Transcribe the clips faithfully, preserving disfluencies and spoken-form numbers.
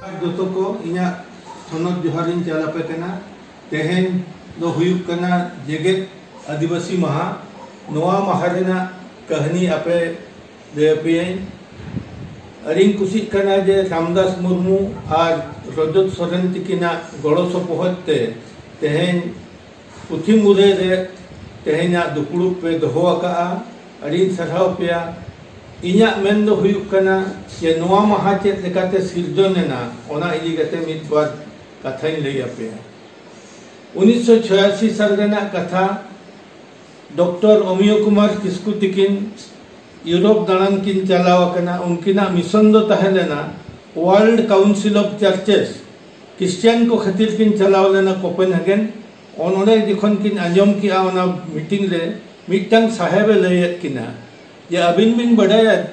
ᱡᱚᱛᱚ ᱠᱚ ᱤᱧᱟᱹᱜ ᱛᱷᱚᱱᱚᱛ ᱡᱚᱦᱟᱨᱤᱧ ᱪᱟᱞ ᱟᱯᱮ ᱠᱟᱱᱟ᱾ ᱛᱮᱦᱮᱧ ᱫᱚ ᱦᱩᱭᱩᱜ ᱠᱟᱱᱟ ᱡᱮᱜᱮᱛ ᱟᱹᱫᱤᱵᱟᱹᱥᱤ ᱢᱟᱦᱟ᱾ ᱱᱚᱣᱟ ᱢᱟᱦᱟ ᱨᱮᱱᱟᱜ ᱠᱟᱹᱦᱱᱤ ᱟᱯᱮ ᱞᱟᱹᱭ ᱟᱯᱮᱭᱟᱹᱧ᱾ ᱟᱹᱰᱤᱧ ᱠᱩᱥᱤᱜ ᱠᱟᱱᱟ ᱡᱮ ᱨᱟᱢᱫᱟᱥ ᱢᱩᱨᱢᱩ ᱟᱨ ᱨᱚᱡᱚᱛ ᱥᱚᱨᱮᱱ ᱛᱤᱠᱤᱱᱟᱜ ᱜᱚᱲᱚ ᱥᱚᱯᱚᱦᱚᱫ ᱛᱮ ᱛᱮᱦᱮᱧ ᱯᱩᱛᱷᱤ ᱢᱩᱨᱟᱹᱭ ᱨᱮ ᱛᱮᱦᱮᱧᱟᱜ ᱫᱩᱯᱲᱩᱵ ᱯᱮ ᱫᱚᱦᱚ ᱟᱠᱟᱫᱼᱟ᱾ ᱟᱹᱰᱤᱧ ᱥᱟᱨᱦᱟᱣ ᱯᱮᱭᱟ᱾ ᱤᱧᱟᱹᱜ ᱢᱮᱱ ᱫᱚ ᱦᱩᱭᱩᱜ ᱠᱟᱱᱟ ᱡᱮ ᱱᱚᱣᱟ ᱢᱟᱦᱟ ᱪᱮᱫ ᱞᱮᱠᱟᱛᱮ ᱥᱤᱨᱡᱚᱱ ᱮᱱᱟ, ᱚᱱᱟ ᱤᱫᱤ ᱠᱟᱛᱮ ᱢᱤᱫ ᱵᱟᱨ ᱠᱟᱛᱷᱟᱧ ᱞᱟᱹᱭ ᱟᱯᱮᱭᱟ᱾ ᱩᱱᱤᱥᱥᱚ ᱪᱷᱚᱭᱟᱥᱤ ᱥᱟᱞ ᱨᱮᱱᱟᱜ ᱠᱟᱛᱷᱟ, ᱰᱚᱠᱴᱚᱨ ᱚᱢᱤᱭᱚ ᱠᱩᱢᱟᱨ ᱠᱤᱥᱠᱩ ᱛᱤᱠᱤᱱ ᱤᱭᱩᱨᱳᱯ ᱫᱟᱬᱟᱱ ᱠᱤᱱ ᱪᱟᱞᱟᱣ ᱟᱠᱟᱱᱟ᱾ ᱩᱱᱠᱤᱱᱟᱜ ᱢᱤᱥᱚᱱ ᱫᱚ ᱛᱟᱦᱮᱸ ᱞᱮᱱᱟ World Council of Churches, Christian ᱠᱚ ᱠᱷᱟᱹᱛᱤᱨ ᱠᱤᱱ ᱪᱟᱞᱟᱣ ᱞᱮᱱᱟ ᱠᱳᱯᱮᱱᱦᱟᱜᱮᱱ᱾ ᱚᱱ-, ᱚᱸᱰᱮ ᱡᱚᱠᱷᱚᱱ ᱠᱤᱱ ᱟᱸᱡᱚᱢ ᱠᱮᱜᱼᱟ ᱚᱱᱟ ᱢᱤᱴᱤᱝ ᱨᱮ, ᱢᱤᱫᱴᱟᱝ ᱥᱟᱦᱮᱵᱮ ᱞᱟᱹᱭᱮᱫ ᱠᱤᱱᱟ ᱡᱮ ᱟᱹᱵᱤᱱ ᱵᱤᱱ ᱵᱟᱰᱟᱭᱟ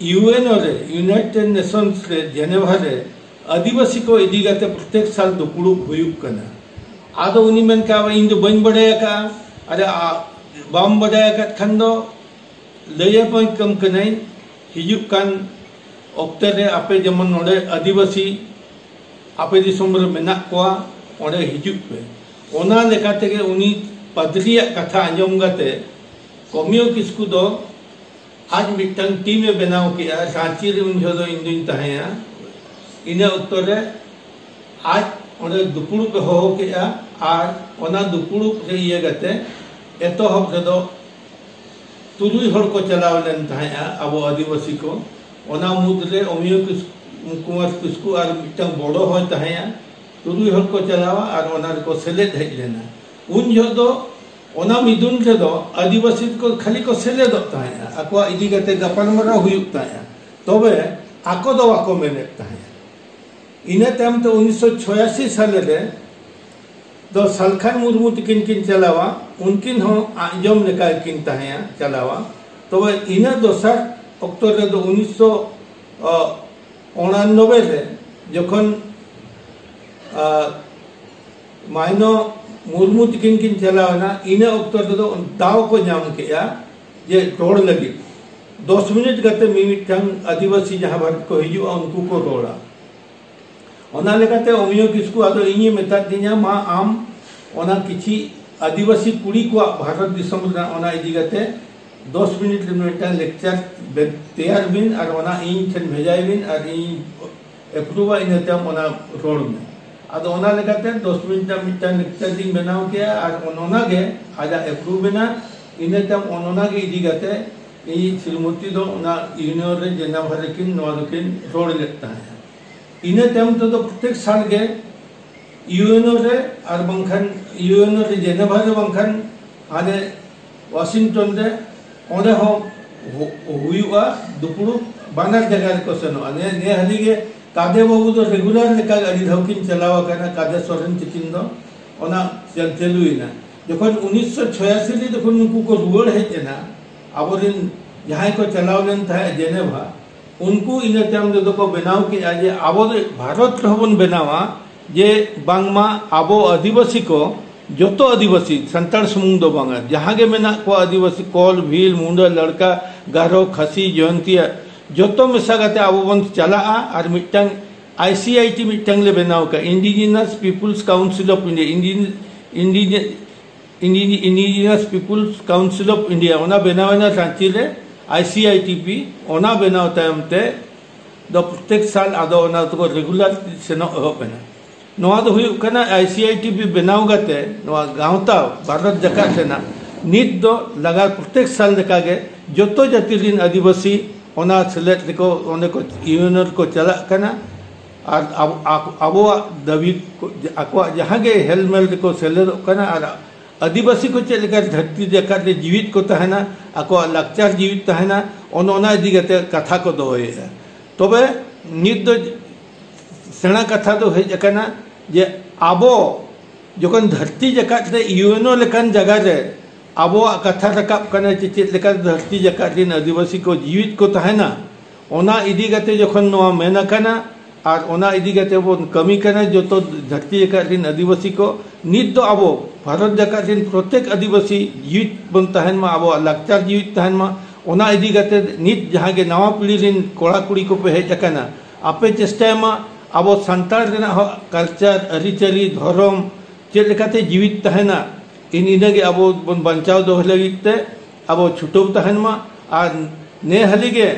ᱤᱭᱩ ᱮᱱ ᱳ ᱨᱮ, ᱤᱭᱩᱱᱟᱭᱴᱮᱰ ᱱᱮᱥᱚᱱᱥ ᱨᱮ, ᱡᱮᱱᱮᱵᱷᱟ ᱨᱮ ᱟᱹᱫᱤᱵᱟᱹᱥᱤ ᱠᱚ ᱤᱫᱤ ᱠᱟᱛᱮ ᱯᱨᱚᱛᱮᱠ ᱥᱟᱞ ᱫᱩᱯᱲᱩᱵ ᱦᱩᱭᱩᱜ ᱠᱟᱱᱟ᱾ ᱟᱫᱚ ᱩᱱᱤ ᱢᱮᱱ ᱠᱮᱜᱼᱟ, "ᱤᱧ ᱫᱚ ᱵᱟᱹᱧ ᱵᱟᱰᱟᱭ ᱟᱠᱟᱫᱼᱟ᱾ ᱟᱨᱮ, ᱟ-, ᱵᱟᱢ ᱵᱟᱰᱟᱭ ᱟᱠᱟᱫ ᱠᱷᱟᱱ ᱫᱚ ᱞᱟᱹᱭ ᱟᱯᱮ ᱠᱟᱹᱢ ᱠᱟᱹᱱᱟᱹᱧ, ᱦᱤᱡᱩᱜ ᱠᱟᱱ ᱚᱠᱛᱮ ᱨᱮ ᱟᱯᱮ ᱡᱮᱢᱚᱱ ᱱᱚᱰᱮ ᱟᱹᱫᱤᱵᱟᱹᱥᱤ ᱟᱯᱮ ᱫᱤᱥᱚᱢ ᱨᱮ ᱢᱮᱱᱟᱜ ᱠᱚᱣᱟ, ᱚᱸᱰᱮ ᱦᱤᱡᱩᱜ ᱯᱮ᱾" ᱚᱱᱟ ᱞᱮᱠᱟ ᱛᱮᱜᱮ ᱩᱱᱤ ᱯᱟᱫᱽᱨᱤᱭᱟᱜ ᱠᱟᱛᱷᱟ ᱟᱸᱡᱚᱢ ᱠᱟᱛᱮ ᱠᱚᱢᱤᱭᱳ ᱠᱤᱥᱠᱩ ᱫᱚ ᱟᱡ ᱢᱤᱫᱴᱟᱝ ᱴᱤᱢ ᱮ ᱵᱮᱱᱟᱣ ᱠᱮᱜᱼᱟ᱾ ᱨᱟᱸᱪᱤ ᱨᱮ ᱩᱱ ᱡᱚᱦᱚᱜ ᱫᱚ ᱤᱧ ᱫᱩᱧ ᱛᱟᱦᱮᱸᱭᱟ᱾ ᱤᱱᱟᱹ ᱚᱠᱛᱚ ᱨᱮ ᱟᱡ ᱚᱸᱰᱮ ᱫᱩᱯᱲᱩᱵ ᱮ ᱦᱚᱦᱚ ᱠᱮᱜᱼᱟ ᱟᱨ ᱚᱱᱟ ᱫᱩᱯᱲᱩᱵ ᱨᱮ ᱤᱭᱟᱹ ᱠᱟᱛᱮ ᱮᱛᱚᱦᱚᱵ ᱨᱮᱫᱚ ᱛᱩᱨᱩᱭ ᱦᱚᱲ ᱠᱚ ᱪᱟᱞᱟᱣ ᱞᱮᱱ ᱛᱟᱦᱮᱸᱫᱼᱟ, ᱟᱵᱚ ᱟᱹᱫᱤᱵᱟᱹᱥᱤ ᱠᱚ᱾ ᱚᱱᱟ ᱢᱩᱫᱽᱨᱮ ᱚᱢᱤᱭᱚ ᱠᱤᱥ-, ᱠᱩᱢᱟᱨ ᱠᱤᱥᱠᱩ ᱟᱨ ᱢᱤᱫᱴᱟᱝ ᱵᱚᱲᱚ ᱦᱚᱸᱭ ᱛᱟᱦᱮᱸᱭᱟ᱾ ᱛᱩᱨᱩᱭ ᱦᱚᱲ ᱠᱚ ᱪᱟᱞᱟᱣᱟ ᱟᱨ ᱚᱱᱟ ᱨᱮᱠᱚ ᱥᱮᱞᱮᱫ ᱦᱮᱡ ᱞᱮᱱᱟ᱾ ᱩᱱ ᱡᱚᱦᱚᱜ ᱫᱚ ᱚᱱᱟ ᱢᱤᱫᱩᱱ ᱨᱮᱫᱚ ᱟᱹᱫᱤᱵᱟᱹᱥᱤ ᱠᱚ ᱠᱷᱟᱹᱞᱤ ᱠᱚ ᱥᱮᱞᱮᱫᱚᱜ ᱛᱟᱦᱮᱸᱫᱼᱟ, ᱟᱠᱚᱣᱟᱜ ᱤᱫᱤ ᱠᱟᱛᱮ ᱜᱟᱯᱟᱞᱢᱟᱨᱟᱣ ᱦᱩᱭᱩᱜ ᱛᱟᱦᱮᱸᱫᱼᱟ, ᱛᱚᱵᱮ ᱟᱠᱚ ᱫᱚ ᱵᱟᱠᱚ ᱢᱮᱱᱮᱫ ᱛᱟᱦᱮᱸᱫᱼᱟ᱾ ᱤᱱᱟᱹ ᱛᱟᱭᱚᱢ ᱛᱮ ᱩᱱᱤᱥᱥᱚ ᱪᱷᱚᱭᱟᱥᱤ ᱥᱟᱞ ᱨᱮ ᱫᱚ ᱥᱟᱞᱠᱷᱟᱱ ᱢᱩᱨᱢᱩ ᱛᱤᱠᱤᱱ ᱠᱤᱱ ᱪᱟᱞᱟᱣᱟ, ᱩᱱᱠᱤᱱ ᱦᱚᱸ ᱟᱸᱡᱚᱢ ᱞᱮᱠᱟ ᱜᱮᱠᱤᱱ ᱛᱟᱦᱮᱸᱭᱟ, ᱪᱟᱞᱟᱣᱟ᱾ ᱛᱚᱵᱮ ᱤᱱᱟᱹ ᱫᱚᱥᱟᱨ ᱚᱠᱛᱚ ᱨᱮᱫᱚ ᱩᱱᱤᱥᱥᱚ ᱩᱱᱟᱱᱱᱚᱵᱵᱳᱭ ᱨᱮ ᱡᱚᱠᱷᱚᱱ, ᱟ, ᱢᱟᱭᱱᱚ ᱢᱩᱨᱢᱩ ᱛᱤᱠᱤᱱ ᱠᱤᱱ ᱪᱟᱞᱟᱣ ᱮᱱᱟ, ᱤᱱᱟᱹ ᱚᱠᱛᱚ ᱨᱮᱫᱚ ᱫᱟᱣ ᱠᱚ ᱧᱟᱢ ᱠᱮᱜᱼᱟ ᱡᱮ ᱨᱚᱲ ᱞᱟᱹᱜᱤᱫ᱾ ᱫᱚᱥ ᱢᱤᱱᱤᱴ ᱠᱟᱛᱮ ᱢᱤᱢᱤᱫᱴᱟᱝ ᱟᱹᱫᱤᱵᱟᱹᱥᱤ ᱡᱟᱦᱟᱸ ᱵᱷᱟᱨᱚᱛ ᱠᱚ ᱦᱤᱡᱩᱜᱼᱟ, ᱩᱱᱠᱩ ᱠᱚ ᱨᱚᱲᱟ᱾ ᱚᱱᱟ ᱞᱮᱠᱟᱛᱮ ᱚᱢᱤᱭᱚ ᱠᱤᱥᱠᱩ ᱟᱫᱚ ᱤᱧᱮ ᱢᱮᱛᱟᱫ ᱫᱤᱧᱟ, ᱢᱟ ᱟᱢ ᱚᱱᱟ ᱠᱤᱪᱷᱤ ᱟᱹᱫᱤᱵᱟᱹᱥᱤ ᱠᱩᱲᱤ ᱠᱚᱣᱟᱜ ᱵᱷᱟᱨᱚᱛ ᱫᱤᱥᱚᱢ ᱨᱮᱱᱟᱜ ᱚᱱᱟ ᱤᱫᱤ ᱠᱟᱛᱮ ᱫᱚᱥ ᱢᱤᱱᱤᱴ ᱨᱮ ᱢᱤᱫᱴᱟᱝ ᱞᱮᱠᱪᱟᱨ ᱵᱮ- ᱛᱮᱭᱟᱨ ᱵᱤᱱ ᱟᱨ ᱚᱱᱟ ᱤᱧ ᱴᱷᱮᱱ ᱵᱷᱮᱡᱟᱭ ᱵᱤᱱ ᱟᱨ ᱤᱧ ᱮᱯᱨᱩᱵᱷᱟ, ᱤᱱᱟᱹ ᱛᱟᱭᱚᱢ ᱚᱱᱟ ᱨᱚᱲ ᱢᱮ᱾ ᱟᱫᱚ ᱚᱱᱟ ᱞᱮᱠᱟᱛᱮ ᱫᱚᱥ ᱢᱤᱱᱤᱴ ᱨᱮᱱᱟᱜ ᱢᱤᱫᱴᱟᱝ ᱞᱮᱠᱪᱟᱨ ᱞᱤᱧ ᱵᱮᱱᱟᱣ ᱠᱮᱜᱼᱟ ᱟᱨ ᱚᱱ- ᱚᱱᱟᱜᱮ ᱟᱡᱟᱜ ᱮᱯᱨᱩᱵᱷ ᱮᱱᱟ᱾ ᱤᱱᱟᱹ ᱛᱟᱭᱚᱢ ᱚᱱ- ᱚᱱᱟᱜᱮ ᱤᱫᱤ ᱠᱟᱛᱮ ᱤᱧ ᱥᱨᱤᱢᱚᱛᱤ ᱫᱚ ᱚᱱᱟ ᱤᱭᱩᱱᱤᱭᱚᱱ ᱨᱮ ᱡᱮᱱᱮᱵᱷᱟ ᱨᱮᱠᱤᱱ ᱱᱚᱣᱟ ᱫᱚᱠᱤᱱ ᱨᱚᱲ ᱞᱮᱫ ᱛᱟᱦᱮᱸᱫ᱾ ᱤᱱᱟᱹ ᱛᱟᱭᱚᱢ ᱛᱮᱫᱚ ᱯᱨᱚᱛᱮᱠ ᱥᱟᱞ ᱜᱮ ᱤᱭᱩᱮᱱᱳ ᱨᱮ ᱟᱨ ᱵᱟᱝᱠᱷᱟᱱ ᱤᱭᱩᱮᱱᱳ ᱨᱮ ᱡᱮᱱᱮᱵᱷᱟ ᱨᱮ ᱵᱟᱝᱠᱷᱟᱱ ᱦᱟᱱᱮ ᱣᱟᱥᱤᱝᱴᱚᱱ ᱨᱮ, ᱚᱸᱰᱮ ᱦᱚᱸ ᱦᱩ- ᱦᱩᱭᱩᱜᱼᱟ ᱫᱩᱯᱲᱩᱵ᱾ ᱵᱟᱱᱟᱨ ᱡᱟᱭᱜᱟ ᱨᱮᱠᱚ ᱥᱮᱱᱚᱜᱼᱟ᱾ ᱱᱮ ᱱᱮ ᱦᱟᱹᱞᱤ ᱜᱮ ᱠᱟᱫᱮ ᱵᱟᱹᱵᱩ ᱫᱚ ᱨᱮᱜᱩᱞᱟᱨ ᱞᱮᱠᱟ ᱟᱹᱰᱤ ᱫᱷᱟᱣ ᱠᱤᱱ ᱪᱟᱞᱟᱣ ᱟᱠᱟᱱᱟ, ᱠᱟᱫᱮ ᱥᱚᱨᱮᱱ ᱛᱤᱠᱤᱱ ᱫᱚ᱾ ᱚᱱᱟ ᱪᱟᱞ- ᱪᱟᱹᱞᱩᱭᱮᱱᱟ᱾ ᱡᱚᱠᱷᱚᱱ ᱩᱱᱤᱥᱥᱚ ᱪᱷᱚᱭᱟᱥᱤ ᱨᱮ ᱡᱚᱠᱷᱚᱱ ᱱᱩᱠᱩ ᱠᱚ ᱨᱩᱣᱟᱹᱲ ᱦᱮᱡ ᱮᱱᱟ, ᱟᱵᱚᱨᱮᱱ ᱡᱟᱦᱟᱸᱭ ᱠᱚ ᱪᱟᱞᱟᱣ ᱞᱮᱱ ᱛᱟᱦᱮᱸᱫ ᱡᱮᱱᱮᱵᱷᱟ, ᱩᱱᱠᱩ ᱤᱱᱟᱹ ᱛᱟᱭᱚᱢ ᱛᱮᱫᱚ ᱠᱚ ᱵᱮᱱᱟᱣ ᱠᱮᱫᱼᱟ ᱡᱮ ᱟᱵᱚ ᱫᱚ ᱵᱷᱟᱨᱚᱛ ᱨᱮᱦᱚᱸ ᱵᱚᱱ ᱵᱮᱱᱟᱣᱟ, ᱡᱮ ᱵᱟᱝᱢᱟ ᱟᱵᱚ ᱟᱹᱫᱤᱵᱟᱹᱥᱤ ᱠᱚ, ᱡᱚᱛᱚ ᱟᱹᱫᱤᱵᱟᱹᱥᱤ, ᱥᱟᱱᱛᱟᱲ ᱥᱩᱢᱩᱝ ᱫᱚ ᱵᱟᱝᱟ, ᱡᱟᱦᱟᱸ ᱜᱮ ᱢᱮᱱᱟᱜ ᱠᱚᱣᱟ ᱟᱹᱫᱤᱵᱟᱹᱥᱤ, ᱠᱳᱞ, ᱵᱷᱤᱞ, ᱢᱩᱱᱰᱟᱹ, ᱞᱟᱲᱠᱟ, ᱜᱟᱨᱚ, ᱠᱷᱟᱥᱤ, ᱡᱚᱭᱚᱱᱛᱤᱭᱟ, ᱡᱚᱛᱚ ᱢᱮᱥᱟ ᱠᱟᱛᱮ ᱟᱵᱚ ᱵᱚᱱ ᱪᱟᱞᱟᱜᱼᱟ ᱟᱨ ᱢᱤᱫᱴᱟᱝ ᱟᱭ ᱥᱤ ᱟᱭ ᱴᱤ ᱢᱤᱫᱴᱟᱝ ᱞᱮ ᱵᱮᱱᱟᱣ ᱠᱟᱜᱼᱟ, Indigenous Peoples Council of India, Indi- Indige- Indi- Indigenous Peoples Council of India, ᱚᱱᱟ ᱵᱮᱱᱟᱣ ᱮᱱᱟ ᱨᱟᱸᱪᱤ ᱨᱮ, ᱟᱭ ᱥᱤ ᱟᱭ ᱴᱤ ᱯᱤ᱾ ᱚᱱᱟ ᱵᱮᱱᱟᱣ ᱛᱟᱭᱚᱢ ᱛᱮ ᱫᱚ ᱯᱨᱚᱛᱮᱠ ᱥᱟᱞ ᱟᱫᱚ ᱚᱱᱟ ᱫᱚᱠᱚ ᱨᱮᱜᱩᱞᱟᱨ ᱥᱮᱱᱚᱜ ᱮᱦᱚᱵ ᱮᱱᱟ᱾ ᱱᱚᱣᱟ ᱫᱚ ᱦᱩᱭᱩᱜ ᱠᱟᱱᱟ ᱟᱭ ᱥᱤ ᱟᱭ ᱴᱤ ᱯᱤ ᱵᱮᱱᱟᱣ ᱠᱟᱛᱮ ᱱᱚᱣᱟ ᱜᱟᱶᱛᱟ ᱵᱷᱟᱨᱚᱛ ᱡᱟᱠᱟᱛ ᱨᱮᱱᱟᱜ ᱱᱤᱛ ᱫᱚ ᱞᱟᱜᱟ ᱯᱨᱚᱛᱮᱠ ᱥᱟᱞ ᱞᱮᱠᱟᱜᱮ ᱡᱚᱛᱚ ᱡᱟᱹᱛᱤ ᱨᱮᱱ ᱟᱹᱫᱤᱵᱟᱹᱥᱤ ᱚᱱᱟ ᱥᱮᱞᱮᱫ ᱨᱮᱠᱚ, ᱚᱸᱰᱮ ᱠᱚ ᱤᱭᱩᱱᱤᱭᱚᱱ ᱨᱮᱠᱚ ᱪᱟᱞᱟᱜ ᱠᱟᱱᱟ᱾ ᱟᱨ ᱟᱵᱚ- ᱟᱠ- ᱟᱵᱚᱣᱟᱜ ᱫᱟᱹᱵᱤ ᱠᱚ, ᱟᱠᱚᱣᱟᱜ ᱡᱟᱦᱟᱸ ᱜᱮ ᱦᱮᱞᱢᱮᱞ ᱨᱮᱠᱚ ᱥᱮᱞᱮᱫᱚᱜ ᱠᱟᱱᱟ ᱟᱨ ᱟᱹᱫᱤᱵᱟᱹᱥᱤ ᱠᱚ ᱪᱮᱫ ᱞᱮᱠᱟ ᱫᱷᱟᱹᱨᱛᱤ ᱡᱟᱠᱟᱛ ᱨᱮ ᱡᱤᱣᱤᱫ ᱠᱚ ᱛᱟᱦᱮᱱᱟ, ᱟᱠᱚᱣᱟᱜ ᱞᱟᱠᱪᱟᱨ ᱡᱤᱣᱤᱫ ᱛᱟᱦᱮᱱᱟ, ᱚᱱ- ᱚᱱᱟ ᱤᱫᱤ ᱠᱟᱛᱮ ᱠᱟᱛᱷᱟ ᱠᱚ ᱫᱚᱦᱚᱭᱮᱫᱼᱟ᱾ ᱛᱚᱵᱮ ᱱᱤᱛ ᱫᱚ ᱥᱮᱬᱟ ᱠᱟᱛᱷᱟ ᱫᱚ ᱦᱮᱡ ᱟᱠᱟᱱᱟ ᱡᱮ ᱟᱵᱚ ᱡᱚᱠᱷᱚᱱ ᱫᱷᱟᱹᱨᱛᱤ ᱡᱟᱠᱟᱛ ᱨᱮ ᱤᱭᱩ ᱮᱱ ᱳ ᱞᱮᱠᱟᱱ ᱡᱟᱭᱜᱟ ᱨᱮ ᱟᱵᱚᱣᱟᱜ ᱠᱟᱛᱷᱟ ᱨᱟᱠᱟᱵ ᱠᱟᱱᱟ ᱡᱮ ᱪᱮᱫ ᱞᱮᱠᱟ ᱫᱷᱟᱹᱨᱛᱤ ᱡᱟᱠᱟᱛ ᱨᱮᱱ ᱟᱹᱫᱤᱵᱟᱹᱥᱤ ᱠᱚ ᱡᱤᱣᱤᱫ ᱠᱚ ᱛᱟᱦᱮᱱᱟ, ᱚᱱᱟ ᱤᱫᱤ ᱠᱟᱛᱮ ᱡᱚᱠᱷᱚᱱ ᱱᱚᱣᱟ ᱢᱮᱱ ᱟᱠᱟᱱᱟ ᱟᱨ ᱚᱱᱟ ᱤᱫᱤ ᱠᱟᱛᱮ ᱵᱚᱱ ᱠᱟᱹᱢᱤ ᱠᱟᱱᱟ ᱡᱚᱛᱚ ᱫᱷᱟᱹᱨᱛᱤ ᱡᱟᱠᱟᱛ ᱨᱮᱱ ᱟᱹᱫᱤᱵᱟᱹᱥᱤ ᱠᱚ, ᱱᱤᱛ ᱫᱚ ᱟᱵᱚ ᱵᱷᱟᱨᱚᱛ ᱡᱟᱠᱟᱛ ᱨᱮᱱ ᱯᱨᱚᱛᱮᱠ ᱟᱹᱫᱤᱵᱟᱹᱥᱤ ᱡᱤᱣᱤᱫ ᱵᱚᱱ ᱛᱟᱦᱮᱱ ᱢᱟ, ᱟᱵᱚᱣᱟᱜ ᱞᱟᱠᱪᱟᱨ ᱡᱤᱣᱤᱫ ᱛᱟᱦᱮᱱ ᱢᱟ᱾ ᱚᱱᱟ ᱤᱫᱤ ᱠᱟᱛᱮ ᱱᱤᱛ ᱡᱟᱦᱟᱸ ᱜᱮ ᱱᱟᱣᱟ ᱯᱤᱲᱦᱤ ᱨᱮᱱ ᱠᱚᱲᱟ ᱠᱩᱲᱤ ᱠᱚᱯᱮ ᱦᱮᱡ ᱟᱠᱟᱱᱟ, ᱟᱯᱮ ᱪᱮᱥᱴᱟᱭ ᱢᱟ ᱟᱵᱚ ᱥᱟᱱᱛᱟᱲ ᱨᱮᱱᱟᱜ ᱦᱚᱸ ᱠᱟᱞᱪᱟᱨ, ᱟᱹᱨᱤᱪᱟᱹᱞᱤ, ᱫᱷᱚᱨᱚᱢ ᱪᱮᱫ ᱞᱮᱠᱟᱛᱮ ᱡᱤᱣᱤᱫ ᱛᱟᱦᱮᱱᱟ, ᱤᱱ ᱤᱱᱟᱹᱜᱮ ᱟᱵᱚ ᱵᱚᱱ ᱵᱟᱧᱪᱟᱣ ᱫᱚᱦᱚ ᱞᱟᱹᱜᱤᱫ ᱛᱮ ᱟᱵᱚ ᱪᱷᱩᱴᱟᱹᱣ ᱛᱟᱦᱮᱱ ᱢᱟ᱾ ᱟᱨ ᱱᱮ ᱦᱟᱹᱞᱤ ᱜᱮ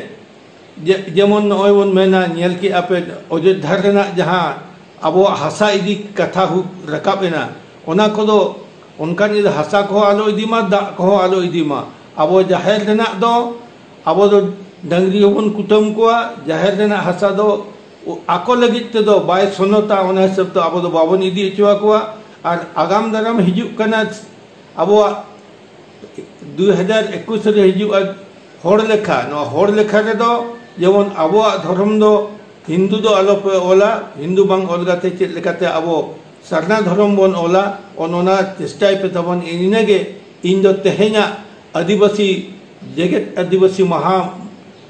ᱡᱮ-, ᱡᱮᱢᱚᱱ ᱱᱚᱜᱼᱚᱭ ᱵᱚᱱ ᱢᱮᱱᱟ, ᱧᱮᱞ ᱠᱮᱜᱼᱟ ᱯᱮ ᱚᱡᱳᱫᱽᱫᱷᱟ ᱨᱮᱱᱟᱜ ᱡᱟᱦᱟᱸ ᱟᱵᱚᱣᱟᱜ ᱦᱟᱥᱟ ᱤᱫᱤ ᱠᱟᱛᱷᱟ ᱦᱩ-, ᱨᱟᱠᱟᱵ ᱮᱱᱟ, ᱚᱱᱟ ᱠᱚᱫᱚ ᱚᱱᱠᱟᱱ ᱤᱫᱤ ᱦᱟᱥᱟ ᱠᱚᱦᱚᱸ ᱟᱞᱚ ᱤᱫᱤ ᱢᱟ, ᱫᱟᱜ ᱠᱚᱦᱚᱸ ᱟᱞᱚ ᱤᱫᱤ ᱢᱟ᱾ ᱟᱵᱚ ᱡᱟᱦᱮᱨ ᱨᱮᱱᱟᱜ ᱫᱚ ᱟᱵᱚ ᱫᱚ ᱰᱟᱹᱝᱨᱤ ᱦᱚᱸᱵᱚᱱ ᱠᱩᱴᱟᱹᱢ ᱠᱚᱣᱟ, ᱡᱟᱦᱮᱨ ᱨᱮᱱᱟᱜ ᱦᱟᱥᱟ ᱫᱚ ᱟᱠᱚ ᱞᱟᱹᱜᱤᱫ ᱛᱮᱫᱚ ᱵᱟᱭ ᱥᱚᱱᱚᱛᱟ, ᱚᱱᱟ ᱦᱤᱥᱟᱹᱵ ᱛᱮ ᱟᱵᱚ ᱫᱚ ᱵᱟᱵᱚᱱ ᱤᱫᱤ ᱦᱚᱪᱚ ᱟᱠᱚᱣᱟ᱾ ᱟᱨ ᱟᱜᱟᱢ ᱫᱟᱨᱟᱢ ᱦᱤᱡᱩᱜ ᱠᱟᱱᱟ ᱟᱵᱚᱣᱟᱜ ᱫᱩᱭ ᱦᱟᱡᱟᱨ ᱮᱠᱩᱥ ᱨᱮ ᱦᱤᱡᱩᱜᱼᱟ ᱦᱚᱲ ᱞᱮᱠᱷᱟ᱾ ᱱᱚᱣᱟ ᱦᱚᱲ ᱞᱮᱠᱷᱟ ᱨᱮᱫᱚ ᱡᱮᱢᱚᱱ ᱟᱵᱚᱣᱟᱜ ᱫᱷᱚᱨᱚᱢ ᱫᱚ ᱦᱤᱱᱫᱩ ᱫᱚ ᱟᱞᱚᱯᱮ ᱚᱞᱟ, ᱦᱤᱱᱫᱩ ᱵᱟᱝ ᱚᱞ ᱠᱟᱛᱮ ᱪᱮᱫ ᱞᱮᱠᱟᱛᱮ ᱟᱵᱚ ᱥᱟᱨᱱᱟ ᱫᱷᱚᱨᱚᱢ ᱵᱚᱱ ᱚᱞᱟ, ᱚᱱ-, ᱚᱱᱟ ᱪᱮᱥᱴᱟᱭ ᱯᱮ ᱛᱟᱵᱚᱱ᱾ ᱤᱱᱟᱹᱜᱮ ᱤᱧ ᱫᱚ ᱛᱮᱦᱮᱧᱟᱜ ᱟᱹᱫᱤᱵᱟᱹᱥᱤ, ᱡᱮᱜᱮᱛ ᱟᱹᱫᱤᱵᱟᱹᱥᱤ ᱢᱟᱦᱟ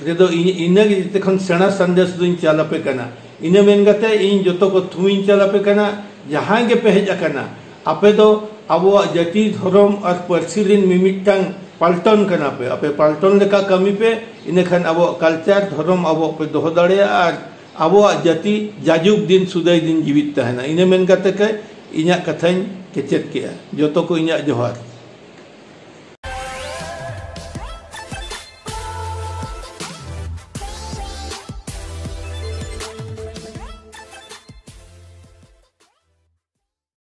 ᱨᱮᱫᱚ ᱤᱧ ᱤᱱᱟᱹᱜᱮ ᱡᱮᱛᱮ ᱠᱷᱚᱱ ᱥᱮᱬᱟ ᱥᱟᱸᱫᱮᱥ ᱫᱚᱧ ᱪᱟᱞ ᱟᱯᱮ ᱠᱟᱱᱟ᱾ ᱤᱱᱟᱹ ᱢᱮᱱ ᱠᱟᱛᱮ ᱤᱧ ᱡᱚᱛᱚ ᱠᱚ ᱛᱷᱩᱢᱤᱧ ᱪᱟᱞ ᱟᱯᱮ ᱠᱟᱱᱟ, ᱡᱟᱦᱟᱸᱭ ᱜᱮᱯᱮ ᱦᱮᱡ ᱟᱠᱟᱱᱟ, ᱟᱯᱮ ᱫᱚ ᱟᱵᱚᱣᱟᱜ ᱡᱟᱹᱛᱤ, ᱫᱷᱚᱨᱚᱢ ᱟᱨ ᱯᱟᱹᱨᱥᱤ ᱨᱮᱱ ᱢᱤᱢᱤᱫᱴᱟᱝ ᱯᱟᱞᱴᱚᱱ ᱠᱟᱱᱟ ᱯᱮ᱾ ᱟᱯᱮ ᱯᱟᱞᱴᱚᱱ ᱞᱮᱠᱟ ᱠᱟᱹᱢᱤ ᱯᱮ, ᱤᱱᱟᱹᱠᱷᱟᱱ ᱟᱵᱚᱣᱟᱜ ᱠᱟᱞᱪᱟᱨ, ᱫᱷᱚᱨᱚᱢ ᱟᱵᱚᱣᱟᱜ ᱯᱮ ᱫᱚᱦᱚ ᱫᱟᱲᱮᱭᱟᱜᱼᱟ ᱟᱨ ᱟᱵᱚᱣᱟᱜ ᱡᱟᱹᱛᱤ ᱡᱟᱡᱩᱜᱽ ᱫᱤᱱ ᱥᱩᱫᱟᱹᱭ ᱫᱤᱱ ᱡᱤᱣᱤᱫ ᱛᱟᱦᱮᱱᱟ᱾ ᱤᱱᱟᱹ ᱢᱮᱱ ᱠᱟᱛᱮ ᱜᱮ ᱤᱧᱟᱹᱜ ᱠᱟᱛᱷᱟᱧ ᱠᱮᱪᱮᱫ ᱠᱮᱜᱼᱟ᱾ ᱡᱚᱛᱚ ᱠᱚ ᱤᱧᱟᱹᱜ ᱡᱚᱦᱟᱨ᱾